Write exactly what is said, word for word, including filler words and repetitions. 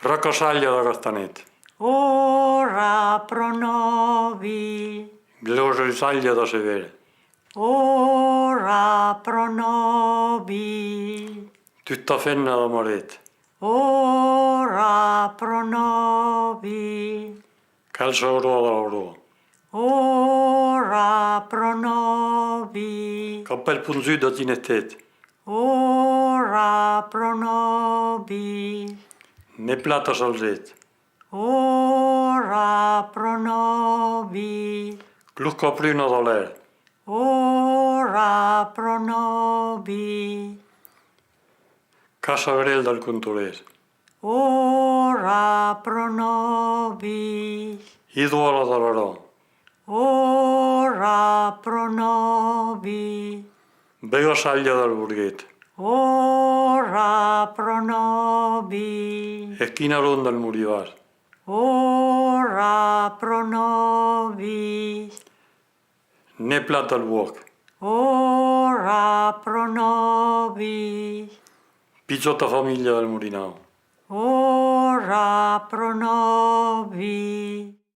Bracasalha de Castanet. Ora pro nobis. Gleusalha de Severa. Ora pro nobis. Tusta femna de Maret. Ora pro nobis. Calça groa de la Broa. Ora pro nobis. Capèl ponzut de Tinestet. Ora pro nobis. Nez Plat a Salzet. Ora pro nobis. Closca Pruna de l'Èr. Ora pro nobis. Caça Grelh del Contorés. Ora pro nobis. Idola de l'Aran. Ora pro nobis. Vegasalha del Borguet. Ora pro nobis. Esquinaron del Morivàs. Ora pro nobis. Nez Plat del Bòsc. Ora pro nobis. Pichòta familha del Morinau. Ora pro nobis.